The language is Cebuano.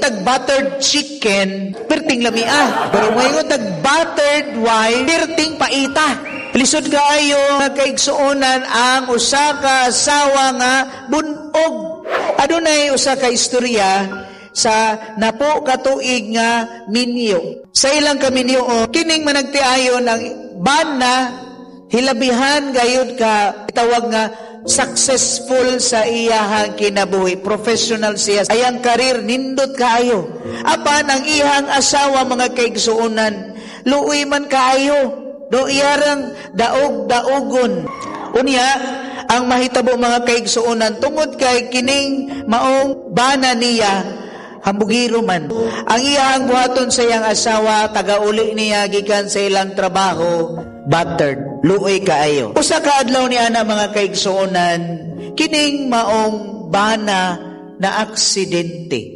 tag buttered chicken, perting lamia. Pero moingon tag buttered wife, perting paita. Lisod kaayo nga kaigsuonan ang usa ka asawa nga bunog. Adunay usa ka istorya sa napo ka tuig nga minyo. Sa ilang kaminyo, kining managtiayon ang bana, hilabihan gayud ka tawag nga successful sa iyahang kinabuhi. Professional siya. Ayang career, nindot kaayo. Apan ang iyang asawa, mga kaigsuonan, luoy man kaayo. Do iyarang daog-daogon. Unya, ang mahitabo, mga kaigsuonan, tungod kay kining maong bana niya, hambugiro man. Ang iyang buhaton sa iyang asawa, tagauli niya gikan sa ilang trabaho, battered, luoy kaayo. Usa ka adlaw ni ana, mga kaigsuonan, kining maong bana na aksidente.